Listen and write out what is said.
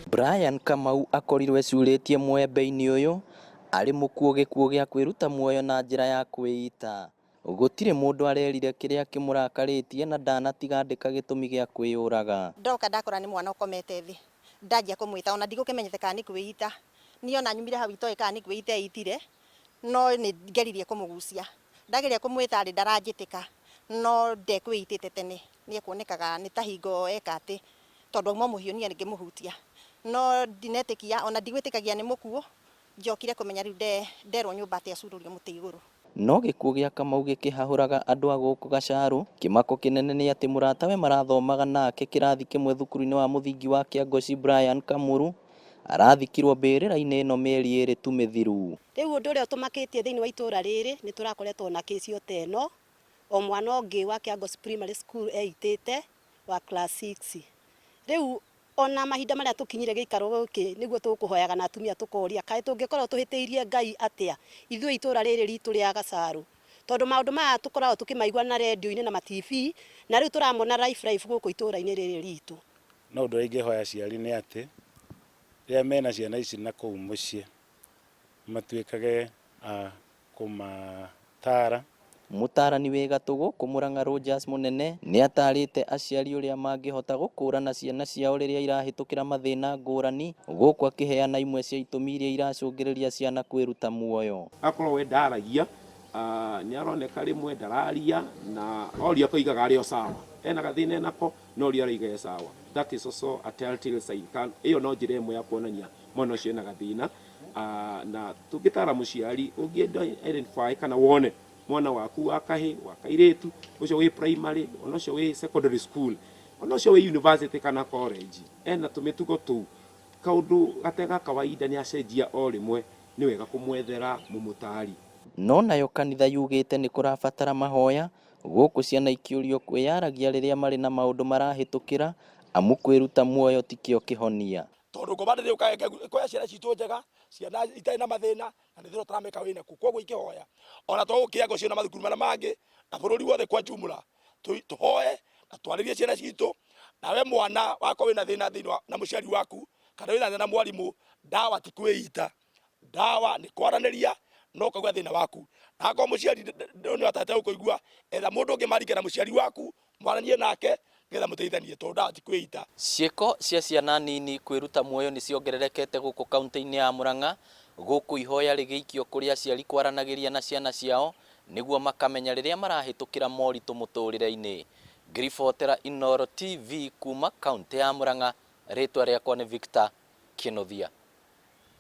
Brian Kamau akorirwo ecurĩtie mwembe-inĩ ũyũ arĩ mũkuũ gĩkuũ gĩa kwĩruta muoyo na njĩra ya kwĩita. Gũtirĩ mũndũ arerire kĩrĩa kĩmũrakarĩtie na ndanatiga andĩka gĩtũmi gĩa kwĩyũraga. Ndoka ndakora nĩ mwana ũkomete thĩ, ndanjia kũmwĩta ona ndigũkĩmenyete kana nĩ kwĩita. Niĩ ona nyumire hau itoĩ kana nĩ kwĩita eitire, no nĩ ngeririe kũmũgucia. Ndageria kũmwĩta rĩ, ndaranjĩtĩka, no ndekwĩitĩte tene, nĩ ekuonekaga nĩ ta hingo eka atĩ, tondũ auma mũhiũ niĩ ngĩmũhutia. No ndinetĩkia, ona ndigwĩtĩkagia nĩ mũkuũ, njokire kũmenya rĩu nderwo nyũmba atĩ acurũrio mũtĩ igũrũ. No gĩkuũ gĩa Kamau gĩkĩhahũraga andũ a gũkũ Gacarũ, kĩmako kĩnene nĩ atĩ mũratawe marathomaga nake kĩrathi kĩmwe thukuru-inĩ wa mũthingi wa Kĩangoci Brian Kamuru arathikirwo mbĩrĩra-inĩ ĩno mĩeri ĩrĩ tu mĩthiru. Rĩu ũndũ ũrĩa ũtũmakĩtie thĩinĩ wa itũra rĩrĩ nĩ tũrakoretwo na kĩci o ta ĩno, o mwana ũngĩ wa Kĩangoci Primary School eitĩte wa class 6. Rĩu ona mahinda marĩa tũkinyire gĩikaro gĩkĩ nĩguo tũkũhoyaga na atumia tũkoria kaĩ tũngĩkorwo tũhĩtĩirie Ngai atĩa ithuĩ itũra rĩrĩ ritũ rĩa Gacarũ, tondũ maũndũ maya tũkoragwo tũkĩmaigua na rendio-inĩ na ma TV na rĩu tũramona live live gũkũ itũra-inĩ rĩrĩ ritũ. No ũndũ ũrĩa ingĩhoya aciari nĩ atĩ, rĩrĩa mena ciana ici na kũu mũciĩ, matuĩkage a kũmataara. Mũtaarani wĩ gatũ gũkũ Murang'a Rogers Mũnene nĩatarĩte aciari ũrĩa mangĩhota gũkũrana ciana ciao rĩrĩa irahĩtũkĩra mathĩna ngũrani gũkũ akĩheana imwe cia itũmi iria iracũngĩrĩria ciana kwĩruta muoyo. Akorwo we ndaragia, nĩ aroneka rĩmwe ndararia na oria akoigaga arĩ o sawa, ena gathĩna enako no oria arauga e sawa. That is also a telltale sign, ĩyo no njĩra ĩmwe ya kuonania mwana ũcio ena gathĩna. Na tũngĩtara mũciari ũngĩ identify kana wone mwana waku wa kahĩ wa kairĩtu ũcio wĩ primary ona ũcio wĩ secondary school ona ũcio wĩ university kana college ena tũmĩtugo tũu kaũndũ gate ga kawaida nĩ acenjia o rĩmwe nĩ wega kũmwethera mũmũtari. No nayo kanitha yugĩte nĩ kũrabatara mahoya gũkũ ciana ikĩũrio kwĩyaragia rĩrĩa marĩ na maũndũ marahĩtũkĩra amu kwĩruta muoyo tikĩo kĩhonia. Tondũ ngoma ndĩrĩ ũkaga ĩkoya ciana citũ njega, ciana itarĩ na mathĩna, na nĩ thĩna tũramĩka wĩna kuo. Koguo ingĩhoya ona to gũkũ Kĩango na mathukuru marĩa mangĩ na bũrũri wothe kwa jumla, tũhoe na twarĩrie ciana citũ. Nawe mwana wakwa wĩna thĩna thĩinĩ wa na mũciari waku kana wĩna thĩna na mwarimũ, ndawa ti kwĩita, ndawa nĩ kwaranĩria na ũkauga thĩna waku. Na akorwo mũciari nĩ atate gũkũigua, etha mũndũ ũngĩ marike na mũciari waku, mwaranie nake nĩgetha mũteithanie, tondũ ndawa ti kwĩita. Ciĩko cia ciana nini kwĩruta muoyo nĩ ciongererekete gũkũ kaunti-inĩ ya Murang'a, gũkũ ihoya rĩgĩikio kũrĩ aciari kwaranagĩria na ciana ciao nĩguo makamenya rĩrĩa marahĩtũkĩra moritũ mũtũrĩre-inĩ. Ngĩribotera Inooro TV kuma kaunti ya Murang'a, rĩtwa rĩakwa nĩ Victor Kĩnuthia.